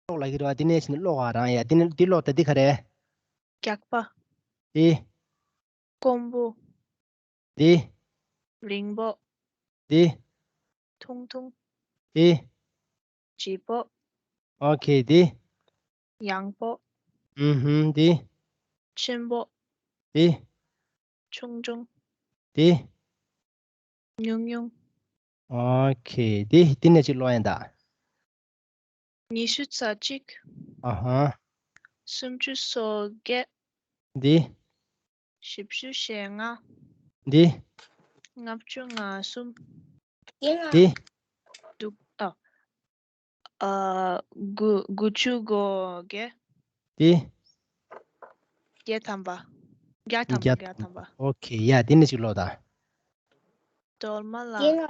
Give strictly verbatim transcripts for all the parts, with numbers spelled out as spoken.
ཀློག་ལབ་ཀྱི་རེད་བ། འདི་ནས་བྱས་ནས་ཀློག་པ་རང་ཡ། འདི་ནས་འདི་ཀློག་ད། འདི་ག་རེ། རྒྱགས་པ། འདི། དཀོན་པོ། འདི། རིང་པོ། འདི། ཐུང་ཐུང་། འདི། ལྗིད་པོ། ཨོ་ཁེ། འདི། ཡངས་པོ། ཨུ་ཧུམ། འདི། ཆེན་པོ། འདི། ཆུང་ཆུང་། འདི། ཉུང་ཉུང་། ཨོ་ཁེ། འདི་འདི་ནས་ཅིག་ཀློག་ཡིན་ད། ཉི་ཤུ་རྩ་གཅིག་ཨ་ཧ། སུམ་ཅུ་སོ་བརྒྱད། འདི། བཞི་བཅུ་ཞེ་ལྔ། འདི། ལྔ་བཅུ་ང་གསུམ། འདི། དུག་ཨ། ཨ། དགུ་དགུ་བཅུ་གོ་བརྒྱད། འདི། བརྒྱད་ཐམ་པ། བརྒྱ་ཐམ་པ། བརྒྱ། བརྒྱ་ཐམ་པ། ཨོ་ཁེ། ཡ། འདི་ནས་ཅིག་ཀློག་ད། སྒྲོལ་མ་ལགས།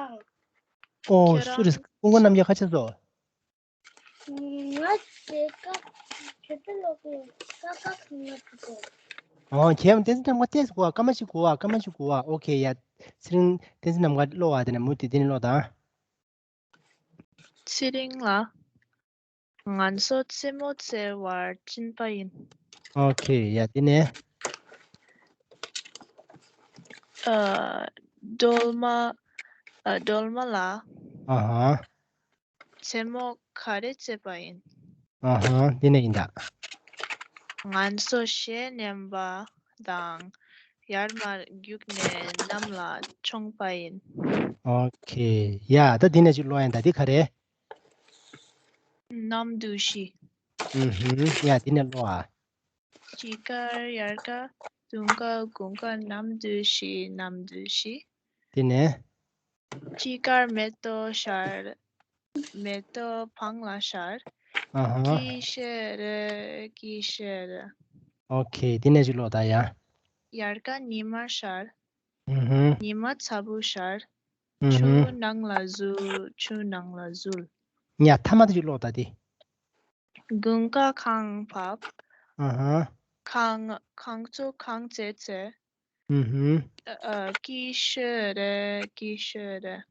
ཨོ། ཁྱོད་སུ་རེད། རང་སྐུ་ངོ་རྣམ་རྒྱལ་ཁ་ཆེ་ཚོ། ང་ཚེ་ཀ་ཁྱོད་ཚོ་ལོག་གི་ཀ་ཁ་ཁང་ང་ཚོ། ཨོ། ཁྱེད་བསྟན་འཛིན་ནམ་མཁའ་ཏོག་ཙམ་གོ་བ། སྐར་མ་གཅིག་གོ་བ། སྐར་མ་གཅིག་གོ་བ། ཨོ་ཁེ། ཡ། ཚེ་རིང་བསྟན་འཛིན་ནམ་མཁའ་ཀློག་པ། དེ་ནས་མུ་མཐུད་དེ་ནས་ཀློག་དང་། ཚེ་རིང་ལགས། ང་ཚོ་རྩེད་མོ་རྩེ་བར་ཕྱིན་པ་ཡིན། ཨོ་ཁེ། ཡ། དེ་ནས། ཨ། སྒྲོལ་མ། ཨ། སྒྲོལ་མ་ལགས། ཨ་ཧ། རྩེད་མོ་ག་རེ་རྩེས་པ་ཡིན། ཨ་ཧ། དེ་ནས་ཡིན་ད། ང་ཚོ་གཞས་ཉན་པ་དང་ཡར་མར་རྒྱུགས་ནས་གནམ་ལ་མཆོངས་པ་ཡིན། ཨོ་ཁེ། ཡ། ད་དེ་ནས་ཅིག་ཀློག་ཡིན་ད། འདི་ག་རེ། ནམ་དུས་བཞི། ཨུ་ཧུམ། ཡ། དེ་ནས་ཀློག་ཨ། དཔྱིད་ཀར། དབྱར་ཁ། དུང་དཀར། དགུན་ཁ། ནམ་དུས་བཞི། ནམ་དུས་བཞི། དེ་ནས། དཔྱིད་ཀར་མེ་ཏོག་ཤར། མེ་ཏོག་བང་ལ་ཤར། ཨ་ཧ། སྐྱིད་ཤོས་རེད། སྐྱིད་ཤོས་རེད། ཨོ་ཁེ། དེ་ནས་ཅིག་ཀློག་ད་ཡ། དབྱར་ཁ་ཉི་མ་ཤར། ཨུ་ཧུ། ཉི་མ་ཚ་པོ་ཤར། ཨུ་ཧུ། ཆུ་ནང་ལ་འཛུལ། ཆུ་ནང་ལ་འཛུལ། ཉ་ཐ་མ་དེ་ཅིག་ཀློག་ད་དེ། དགུན་ཁ་གངས་བབས། ཨ་ཧ། གངས་གངས་ཚོ་གངས་ཚད་ཚད། ཨུ་ཧུ། ཨ། སྐྱིད་ཤོས་རེད། སྐྱིད་ཤོས་རེད།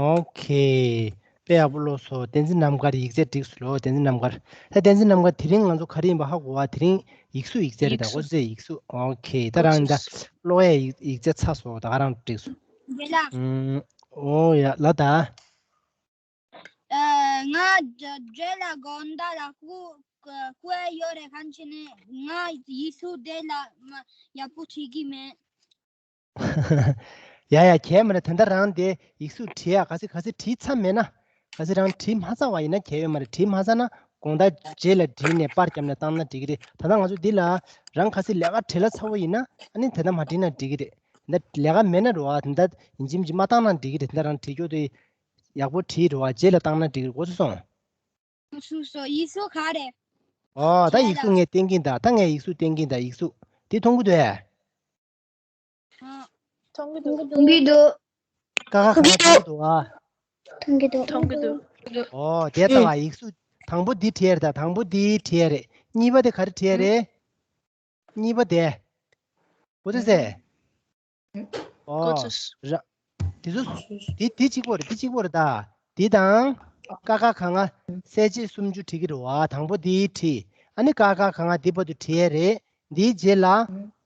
ཨོ་ཁེ། དཔེ་ཡག་པོ་ཀློག་སོང་། བསྟན་འཛིན་ནམ་མཁར་ཡིག་ཚད་འགྲིག་སོང་ལོ། བསྟན་འཛིན་ནམ་མཁར། ད་བསྟན་འཛིན་ནམ་མཁར་དེ་རིང་ང་ཚོ་ག་རེ་ཡིན་པ་ཧ་གོ་བ། དེ་རིང་ཡིག་གཟུགས་ཡིག་ཚད་རེད་ད། ཡིག་གཟུགས། ཨོ་ཙི། ཡིག་གཟུགས། ཨོ་ཁེ། ད་རང་ད་ཀློག་ཡས་ཡིག་ཡིག་ཚད་ཚར་སོང་། ད་ག་རང་འགྲིག་སོང་། རྒན་ལགས། ཨུམ། ཨོ་ཡ། ལ་ད། ཨ། ང་རྗེས་ལ་དགོང་དག་ལ་སྐུ་སྐུ་ཡ་ཡོད་རེད། གང་བྱས་ནས་ང་ཡིག་གཟུགས་དེ་ལ་མ་ཡག་པོ་བྲིས་ཀྱི་མེད། ཡ་ཡ། གལ་མེད་རེད། ད་ལྟ་རང་དེ་ཡིག་གཟུགས་བྲིས་ཡ་ག་ཚོད་ག་ཚོད་བྲིས་ཚར་མེད་ན། ག་ཚོད་རང་བྲིས་མ་ཚར་བ་ཡིན་ན་གལ་ཡོད་མ་རེད། བྲིས་མ་ཚར་ན་དགོང་དག་རྗེས་ལ་བྲིས་ནས་པར་བརྒྱབ་ནས་བཏང་ན་འགྲིག་གི་རེད། ད་ལྟ་ང་ཚོ་འདི་ལ་རང་ག་ཚོད་ལས་ཀ་བྲེལ་བ་ཚ་པོ་ཡིན་ན། ཨ་ནི་ད་ལྟ་མ་བྲིས་ན་འགྲིག་གི་རེད། ད་ལས་ཀ་མེད་ན་རེད་བ། ད་ལྟ་ཡིན་གཅིག་མིན་གཅིག་མ་བཏང་ན་འགྲིག་གི་རེད། ད་ལྟ་རང་བྲིས་རྒྱུ་དེ་ཡག་པོ་བྲིས་རེད་བ། རྗེས་ལ་བཏང་ན་འགྲིག་གི་རེད། གོ་ཚོད་སོང་། སོ་སོ། ཡིག་གཟུགས་ག་རེ། ཨོ། ད་ཡིག་གཟུགས་ངས་བསྟན་གྱིན་གདའ། ད་ངས་ཡིག་གཟུགས་བསྟན་གྱིན་གདའ། ཡིག་གཟུགས་འདི་མཐོང་གི་འདུག་ཨེ། མཐོང་གི་འདུག་མཐོང་གི་འདུག་ཀ་ཁ་ག་ང་མཐོང་གི་འདུག་ཨ། མཐོང་གི་འདུག་མཐོང་གི་འདུག་ཨོ། དེ་ལྟ་བ་ཡིག་གཟུགས་དང་པོ་འདི་བྲིས་ཡ་རེད་ད། དང་པོ་འདི་བྲིས་ཡ་རེད། གཉིས་པ་དེ་ག་རེ་བྲིས་ཡ་རེད། གཉིས་པ་དེ། གོ་ཚོད་ཟེར། ཨོ། གོ་ཚོད། ར། དེ་ཚོ། དེ་དེ་གཅིག་པོ་རེད། དེ་གཅིག་པོ་རེད་ད། དེ་དང་། ཀ་ཁ་ག་ང་། གསལ་བྱེད་སུམ་ཅུ་བྲིས་ཀྱི་རེད་བ། དང་པོ་དེ་བྲིས། ཨ་ནི་ཀ་ཁ་ག་ང་དེ་བར་དུ་བྲིས་ཡ་རེད། དེའི་རྗེས་ལ།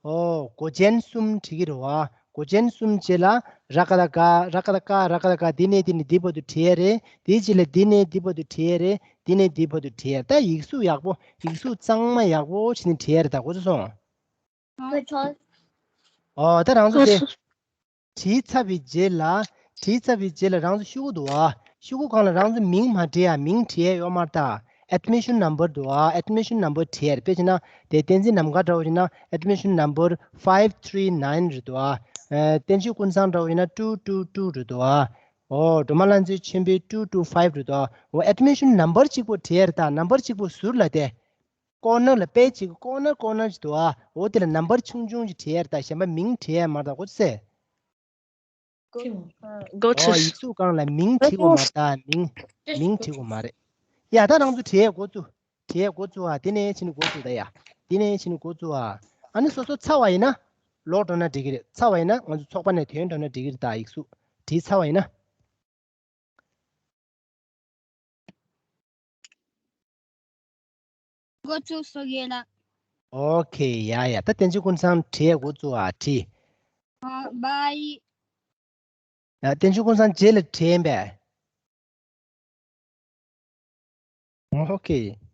ཨོ། མགོ་ཅན་གསུམ་བྲིས་ཀྱི་རེད་བ། མགོ་ཅན་གསུམ་རྗེས་ལ། ར་ཀ་ད་ག་ར་ཀ་ད་ཀ་ར་ཀ་ད་ག་དེ་ནས་དེ་ནས་དེ་བར་དུ་བྲིས་ཡ་རེད། དེའི་རྗེས་ལ་དེ་ནས་དེ་བར་དུ་བྲིས་ཡ་རེད། དེ་ནས་དེ་བར་དུ་བྲིས་ཡ། ད་ཡིག་གཟུགས་ཡག་པོ། ཡིག་གཟུགས་གཙང་མ་ཡག་པོ་བྱས་ནས་བྲིས་ཡ་རེད་ད། གོ་ཚོད་སོང་། ཨོ། ད་རང་ཚོ་དེ། བྲིས་ཚར་བའི་རྗེས་ལ། བྲིས་ཚར་བའི་རྗེས་ལ་རང་ཚོ་ཤོག་གུ་འདུག་ཨ། ཤོག་གུ་སྒང་ལ་རང་ཚོ་མིང་མ་བྲིས་ཡ། མིང་བྲིས་ཡ་ཡོད་མ་རེད་ད། Admission number འདུག་ཨ། Admission number བྲིས་ཡ་རེད། དཔེ་བྱས་ན་དེ་བསྟན་འཛིན་ནམ་མཁའ་འདྲ་བོ་ཡིན་ན། Admission number five three nine རེད་འདུག་ཨ། ཨ། བསྟན་ཆོས་ཀུན་བཟང་འདྲ་བོ་ཡིན་ན་two two two རེད་འདུག་ཨ། ཨོ། སྒྲོལ་མ་ལྷ་མཛེས་ཆོས་འཕེལ་two two five རེད་འདུག་ཨ། འོ། Admission number གཅིག་པོ་བྲིས་ཡ་རེད་ད། ནམ་བར་གཅིག་པོ་ཟུར་ལ་དེ། ཀོར་ནར་ལ་དཔེ་གཅིག་ཀོར་ནར་ཀོར་ནར་ཅིག་འདུག་ཨ། འོ། དེ་ལ་ནམ་བར་ཆུང་ཆུང་ཅིག་བྲིས་ཡ་རེད་ད། གཞན་པ་མིང་བྲིས་ཡ་མ་རེད་ད། གོ་ཚོད་ཟེར། གོ་ཚོད། ཨོ། ཡིག་གཟུགས་སྒང་ལ་མིང་བྲིས་དགོས་མ་རེད་ད། མིང་། མིང་བྲིས་དགོས་མ་རེད། ཡ། ད་རང་ཚོ་བྲིས་ཡ་འགོ་བཙུགས། བྲིས་ཡ་འགོ་བཙུགས་ཨ། དེ་ནས་ཕྱིན་ནས་འགོ་བཙུགས་ད་ཡ། དེ་ནས་ཕྱིན་ནས་འགོ་བཙུགས་ཨ། ཨ་ནི་སོ་སོ་ཚར་བ་ཡིན་ན། ལོག་འགྲོ་ན་འགྲིག་གི་རེད། ཚར་བ་ཡིན་ན་ང་ཚོ་ཚོགས་པ་ནས་ཐོན་འགྲོ་ན་འགྲིག་གི་རེད་ད། ཡིག་གཟུགས་བྲིས་ཚར་བ་ཡིན་ན། འགོ་བཙུགས་སོ་གེ་ལ། ཨོ་ཁེ། ཡ་ཡ། ད་བསྟན་ཆོས་ཀུན་བཟང་བྲིས། འགོ་བཙུགས་ཨ། བྲིས། ཨ། བའི། ཡ། བསྟན་ཆོས་ཀུན་བཟང་རྗེས་ལ་བྲིས་ཡིན་པས། ཨོ་ཁེ།